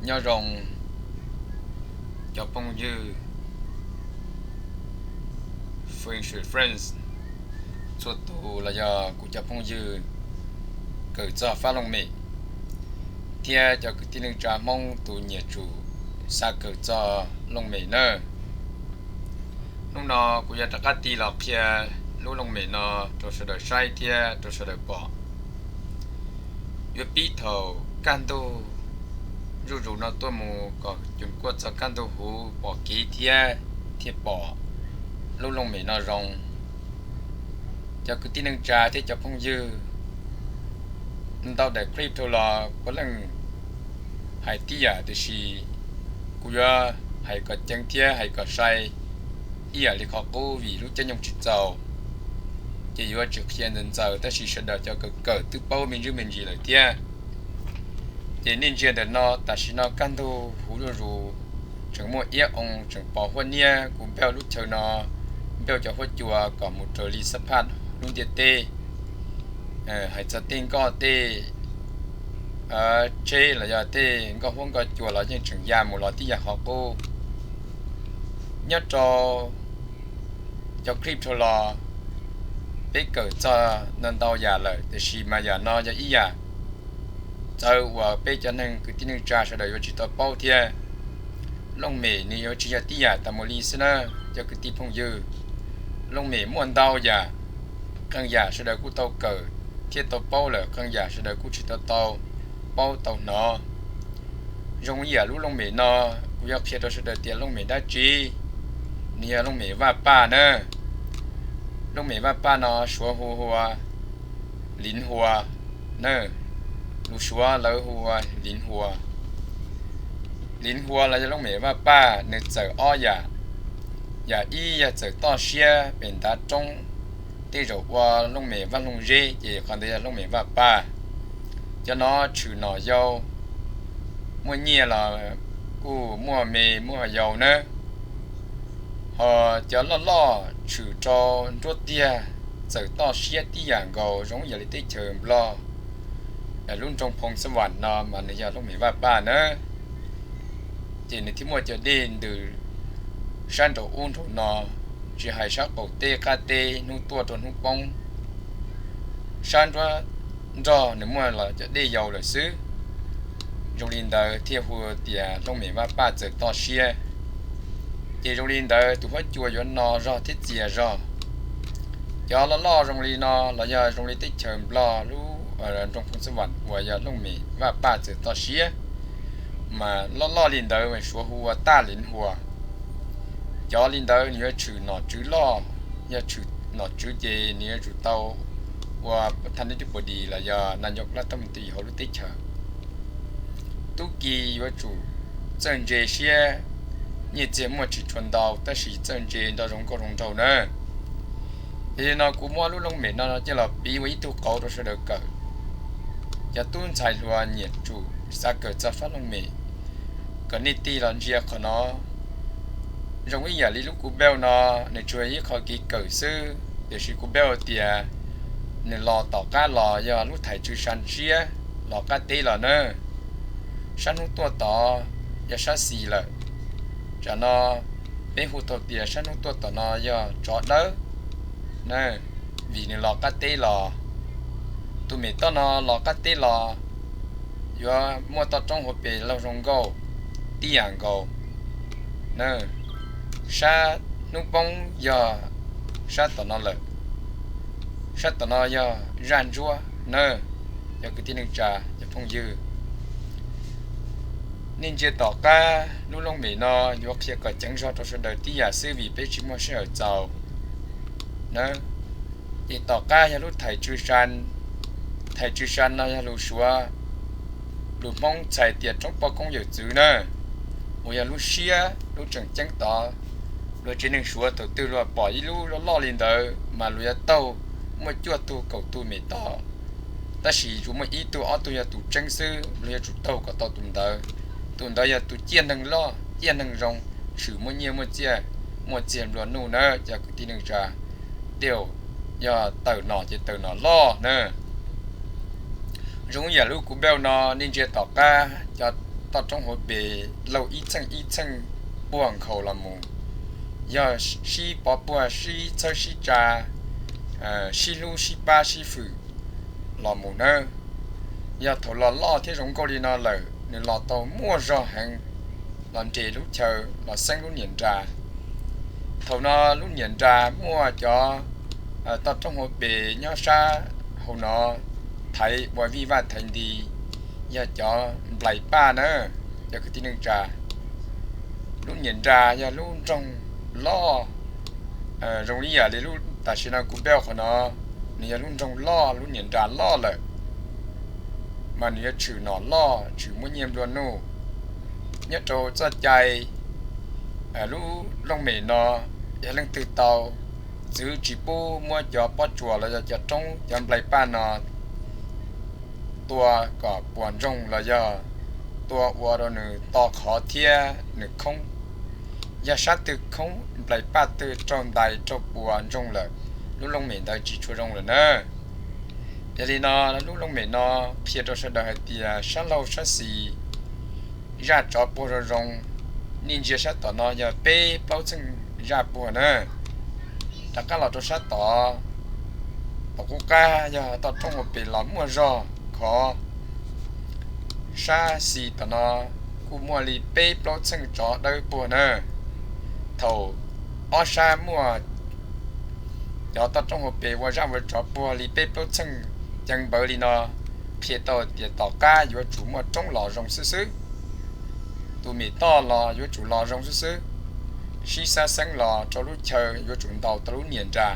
Nyob zoo cov phooj ywg, friends, txhua tus los yog kuv cov phooj ywg kawm txog fab looj mem, thiab cov kwv tij neej tsa Hmoob tus nyiam tsum xav kawm txog looj mem nawb. Hnub no kuv yuav rov qab tig los qhia lub looj mem no rau sawv daws saib thiab rau sawv daws pom. Yuav pib thaum kaj ntug zuj zus no tuaj mus kom cuag kuaj txog kaj ntug huv pom kev thiab thiaj pom lub looj mem no zoo. Cov kwv tij neej tsa thiab cov phooj ywg, ntau daim clip dhau los puav leej hais tib yam, tiam sis kuv yuav hais kom ceev thiab hais kom sai ib yam li qhov qub, vim lub caij nyoog tsis txaus ces yuav tsis qhia ntxaws ntxaws, tab sis sawv daws cov kawm kawm twb paub me ntsis me ntsis lawm thiab. Ces nej ntsia ntawm no, tam sim no kaj ntug huv zuj zus, tseem muaj iab oo, tseem pos huab niab. Kuv npaj lub chaw no, npaj cov huab cua kom mus raws li xab phaj lub ntiaj teb, hais txog tej nkoj tej tsheb los yog tej nkoj huab nkoj cua los yeej tseem ya mus los tib yam qhov qub. Nyob rau cov clip dhau los peb kawm txog ntau ntau yam lawm, tiam sis mas yam no yog ib yam txawv uas peb cov neeg kwv tij neej tsa sawv daws yuav tsis tau paub thiab. Looj mem nws yuav tsis yog tib yam tas mus li xwb na, cov kwv tij phooj ywg. Looj mem muaj ntau yam, qee yam sawv daws kuj tau kawm thiab tau paub lawm, qee yam sawv daws kuj tsis tau tau paub tau hnov. Zoo ib yam lub looj mem no, kuv yuav qhia rau sawv daws tias looj mem dab tsi. Nws yog looj mem Vaj Paj na. Looj mem Vaj Paj no Suav hu ua liv hua na, lus Suav lawv hu ua liv hua. Liv hua los yog looj mem Vaj Paj nws txawm ob yam. Yam ib yog txawm toj siab pem ntav roob, tej zaum ua looj mem vaj looj zeb ces qhov ntawd yog looj mem Vaj Paj. Cov no tshwm nom yau, muaj nyiaj los kuj muaj me muaj yau na. Ho cov loj loj tshwm rau nruab tiag, txawm toj siab tib yam nkaus zoo yam li teb chaws Nplog, lub nroog Phoo Xab Vam no mas nws yog looj mem Vaj Paj na. Ces nws thiaj muaj cov dej ntws sab nraum ub nraum no, tsis hais sab qaum teb qab teb, hnub tuaj rau hnub poob, sab nruab nrog nws muaj los cov dej yau lawm xwb. Zoo li ntawd thiaj hu tias looj mem Vaj Paj txawm toj siab. Ces zoo li ntawd tus huab cua yuav no zog thiab txias zog. Cov loj loj zoo li no los yog zoo li teb chaws Nplog lub nroog Phoo Xab Vam uas yog looj mem Vaj Paj txawm toj siab, mas loj loj li ntawd Suav hu ua taj liv hua. Cov li ntawd nws yuav tshwm nom tswv loj, yog tshwm nom tswv ces nws yuav tsum tau ua thaj nab tub pos dis los yog nas nyos laj thab mus tis hauv lub teb chaws. Tub ki yuav tsum txawj ntse siab, nyiaj txiag muaj tsis tshua ntau tab sis txawj ntse nrog zoo nkauj zoo nraug na. Yog li no kuv muab lub looj mem no coj los piv ua ib tug qauv rau sawv daws kawm. Cov tub ntxhais hluas nyiam tsum xav kawm txog fab looj mem, kom nej tig los ntsia qhov no. Zoo ib yam li lub kuv npaj no, nws tsuas ib qho kev kawm xwb, tiam sis kuv npaj tias nws los tom qab los yog lub thaim tsw sa siab los qab teb los na. Sab hnub tuaj tod yog sab xis lawm. Tsam no peb hu tau tias sab hnub tuaj tom no yog tsov dawb na, vim nws los qab teb los. Tus mem toj no los qab teb los yuav muaj toj roob hauv pes laug zoo nkauj tib yam nkaus na. Sab hnub poob yog sab tom no lawm. Sab tom no yog zaj ntsuab na, cov kwv tij neej tsa cov phooj ywg. Nej ntsia tom qab lub looj mem no, yuav qhia kom ceev zog rau sawv daws tib yam xwb vim peb tsis muaj sij hawm txaus na. Ces tom qab yog lub thaim tsw sa. Thaim tsw sa no yog lus Suav, lus Hmoob txhais tias roob poj koob yawm txwv na, uas yog lub siab lub tseem ceeb tod. Luag tsev neeg Suav thaum twg luag pom ib lub loj loj li ntawd mas luag yuav taug muaj cuaj tug kaum tug mem toj, tab sis tsuas muaj ib tug ob tug yog tus tseeb xwb, luag yuav tsum taug kom tau tus ntawd. Tus ntawd yog tus ciaj neeg loj ciaj neeg zoo, tshwm muaj nyiaj muaj txiaj, muaj txiag nplua nuj na cov kwv tij neej tsa. Tej zaum yog tawm nom ces tawm nom loj na. Zoo yam lub kuv npaj no, nej ntsia tom qab cov toj roob hauv pes lauj ib txheej ib txheej puag nkhaus los mus, yog sib pov puag sib txhawb sib tsa, sib hlub sib pab sib fwm los mus nawb. Yog thaum los loj thiab zoo nkauj li no lawm nws los tau muaj zog heev, los nres lub chaw los xeeb lub niam nra. Thaum no lub niam nra muaj cov toj roob hauv pes nyob sab hauv no thaiv ua vij vaj thaiv nti, yog cov nplais paj na, cov kwv tij neej tsa. Lub niam nra yog lub nroog loj, zoo li yam li lub tam sim no kuv peb qhov no, nws yog lub nroog loj, lub niam nra loj lawm, mas nws yuav tshwm nom loj tshwm muaj nyiaj nplua nuj. Nyob rau txoj cai lub looj mem no yog leej twg tau, txwv tsis pub muab cov pob tsuas los yog cov roob cov nplais paj no tua kom puas ntsoog los yog tua ua rau nws to qhov thiab nws khoob. Yog sab twg khoob nplais paj twg raug ntais raug puas ntsoog lawm, lub looj mem ntawd tsis tshua zoo lawm na. Yog li no, lub looj mem no qhia rau sawv daws hais tias sab laug sab xis zaj tsov puag zoo zoo, nej ntsia sab tom no yog peb plaub txheej zaj puag na. Rov qab los rau sab tod, tom qub qab yog toj roob hauv pes los muaj zog khov, sab xis tom no kuj muaj li peb plaub txheej tsov dawb puag na. Thaum ob sab muaj cov toj roob hauv pes ua zaj ua tsov puag li peb plaub txheej ceev npawv li no, qhia tau tias tom qab yuav tsum muaj roob los zoo xwb xwb. Tus mem toj los yuav tsum los zoo xwb xwb, sib xab xeeb los rau lub chaw yuav tsum ntaus tau lub niam nra,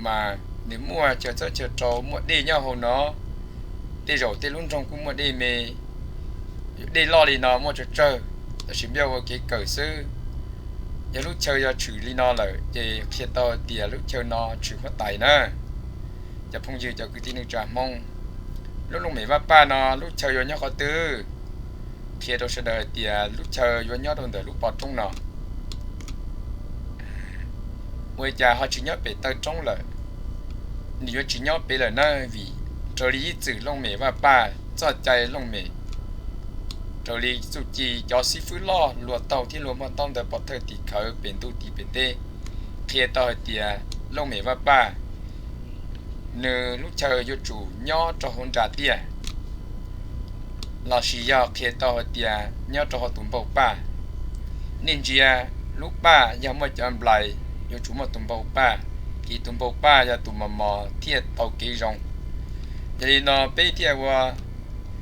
mas nws muaj chaw txawb chaw rau muaj dej nyob hauv no. Tej zaum tej lub nroog kuj muaj dej me, dej loj li no muaj tsawg tsawg, tab sis npaj ua kev kawm xwb. Yog lub chaw yog tshwm li no lawm ces qhia tau tias lub chaw no tshwm huab tais na. Cov phooj ywg cov kwv tij neej tsa Hmoob, lub looj mem vaj paj no lub chaw yuav nyob qhov twg? Qhia rau sawv daws hais tias lub chaw yuav nyob rau ntawm lub pov roob no. Ua li cas ho tsis nyob pem taw roob lawm? Nws yuav tsis nyob pem lawm na, vim raws li ib txwm looj mem vaj paj, txoj cai looj mem, raws li txuj ci cov xib fwb loj luag taug thiab luag muaj ntaub ntawv pov thawj tim khawv pem ntuj tim pem teb, qhia tau hais tias looj mem vaj paj nws lub chaw yuav tsum nyob rau hauv nra tiaj, lossis yog qhia tau hais tias nyob rau hauv tus npauj paj. Nej ntsia, lub paj yog muaj cov nplais, yuav tsum muaj tus npauj paj, ces tus npauj paj yog tus mos mos thiaj tau kev zoo. Yog li no peb thiaj ua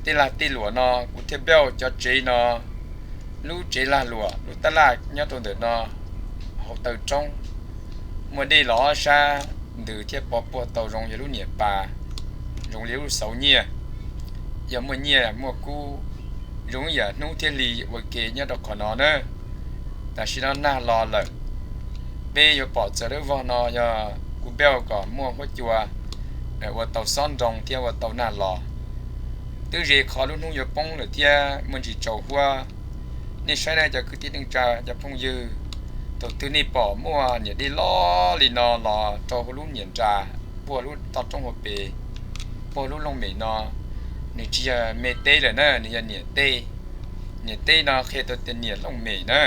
tej lag tej luam no, kuv thiaj npaj cov tsev no, lub tsev lag luam, lub tab laj nyob rau ntawm no, hauv taw roob, muaj dej los ob sab ntws thiaj pov puag tau zoo yog lub niam pas, zoo li lub xauv nyiaj. Yog muaj nyiaj muaj kub, zoo ib yam hnub thiab hli ua ke nyob rau qhov no na. Tam sim no nag los lawm, peb yuav pom txawv dawb vog no yog kuv npaj kom muaj huab cua ua tau xob nroo thiab ua tau nag los. Twb ze qhov lub hnub yuav poob lawm thiab muaj ntsis tsaus huab. Nej saib na cov kwv tij neej tsa cov phooj ywg, thaum twg nej pom muaj niam dej loj li no los rau hauv lub niam nra, puag lub toj roob hauv pes, puag lub looj mem no, nws tsis yog me teb lawm na, nws yog niam teb. Niam teb no qhia tau tias niam looj mem na,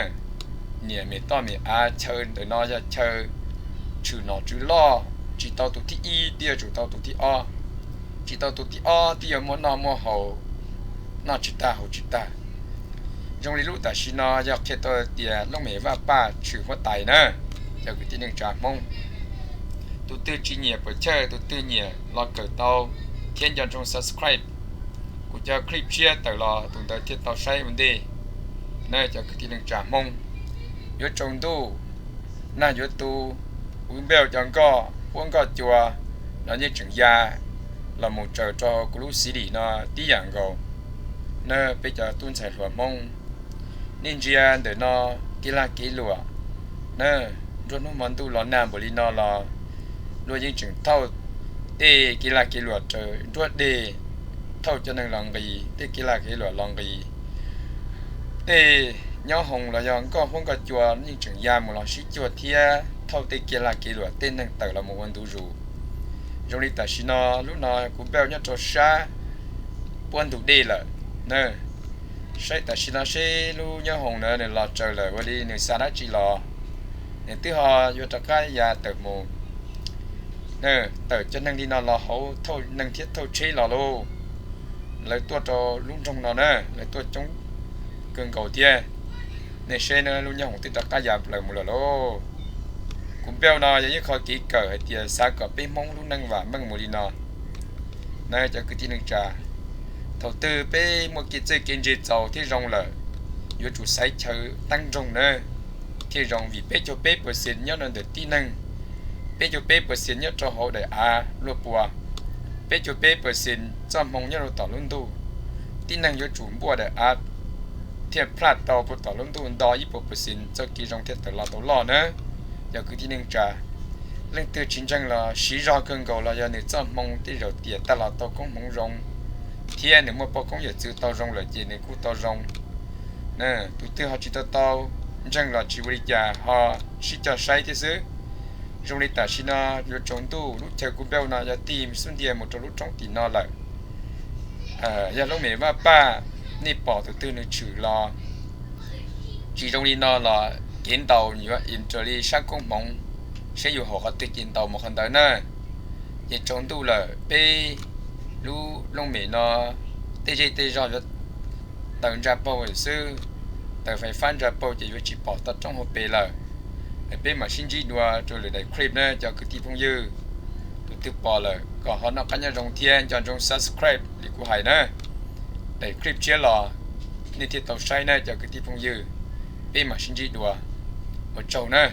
niam mem toj mem av, chaw ntawm no yog chaw tshwm nom tswv loj, tsis tau tus thib ib twb yuav tsum tau tus thib ob, tsis tau tus thib ob twb yuav muaj noj muaj haus, noj tsis tag haus tsis tag. Zoo li lub tam sim no yog qhia tau tias looj mem vaj paj tshwm huab tais na, cov kwv tij neej tsa Hmoob. Tus twg tsis nyiam puas chawj, tus twg nyiam los kawm tau thiab nco ntsoov subscribe kuv cov clip tshiab tawm los tus ntawd thiaj tau saib ua ntej na cov kwv tij neej tsa Hmoob. Yuav tsaus ntuj, nag yuav tu, kuv npaj cov nkoj huab nkoj cua los yeej tseem ya los mus tsaws rau kuv lub xib lim no tib yam nkaus na peb cov tub ntxhais hluas Hmoob. Nej ntsia ntawm no, kev lag kev luam na, nruab hnub hmo ntuj los nag npaum li no los luag yeej tseem thauj tej kev lag kev luam raws nruab dej, thauj cov neeg los nqis, tej kev lag kev luam los nqis. Tej nyob hoos los yog nkoj huab nkoj cua yeej tseem ya mus los sib cuag thiab thauj tej kev lag kev luam tej neeg tawm los mus ua ntu zus. Zoo li tam sim no, lub no kuv npaj nyob rau sab puab ntug dej lawm na. Saib tam sim no seb lub nyob hoom na nws los tsaws lawm ua li nws xa dab tsi los. Nws twb ho yuav rov qab ya tawm mus, tawm cov neeg li no los hauv, thauj neeg thiab thauj tsheb los lauj. Lawv tuaj rau lub nroog no na, lawv tuaj coob kawg nkaus thiab. Nej seb na, lub nyob hoom twb rov qab ya plaws mus lawm lauj. Kuv npaj no yog ib qho kev kawm hais tias xav kom peb Hmoob lub neej vam meej mus li no. Na cov kwv tij neej tsa, thaum twg peb muaj kev txawj kev ntse txaus thiab zoo lawm, yuav tsum xaiv chaw teeb nroog na thiaj zoo, vim peb caug peb percent nyob rau ntawm tib neeg, peb caug peb percent nyob rau hauv daim av luaj pua, peb caug peb percent txoj hmoo nyob rau tom lub ntuj. Tib neeg yuav tsum npuaj daim av thiaj plaj tau puag tom lub ntuj nto ib puas percent txoj kev zoo thiaj tawm los tau loj na. Cov kwv tij neej tsa, leej twg tsis ntseeg los siv zog kawg nkaus los yog nws txoj hmoo tej zaum tiam tag los tau koob hmoov zoo thiab nws muaj poj koob yawm txwv tau zoo lawm ces nws kuj tau zoo. Tus twg ho tsis tau tau ntseeg los tsis ua li cas, ho sib cog saib thiab xwb. Zoo li tam sim no yuav tsaus ntuj, lub chaw kuv npaj no yog tig xub ntiag mus rau lub roob tim no lawm. Yog lub mem Vaj Paj, nej pom tus twg nws tshwm los tsis zoo li no los kev ntaus yuav im raws li sab koob hmoov, seb yus haum qhov twg ces ntaus mus qhov ntawd na. Ces tsaus ntuj lawm, peb lub looj mem no tej zej tej zog yuav taws ntsa paug xwb, taws fais fab ntsa paug ces yuav tsis pom toj roob hauv pes lawm. Peb mam sib ntsib dua rau lwm daim clip na cov kwv tij phooj ywg. Tus twg pom lawm kom ho noj qab nyob zoo thiab nco ntsoov subscribe li kuv hais na. Daim clip tshiab los nej thiaj tau saib na cov kwv tij phooj ywg. Peb mam sib ntsib dua, ua tsaug na.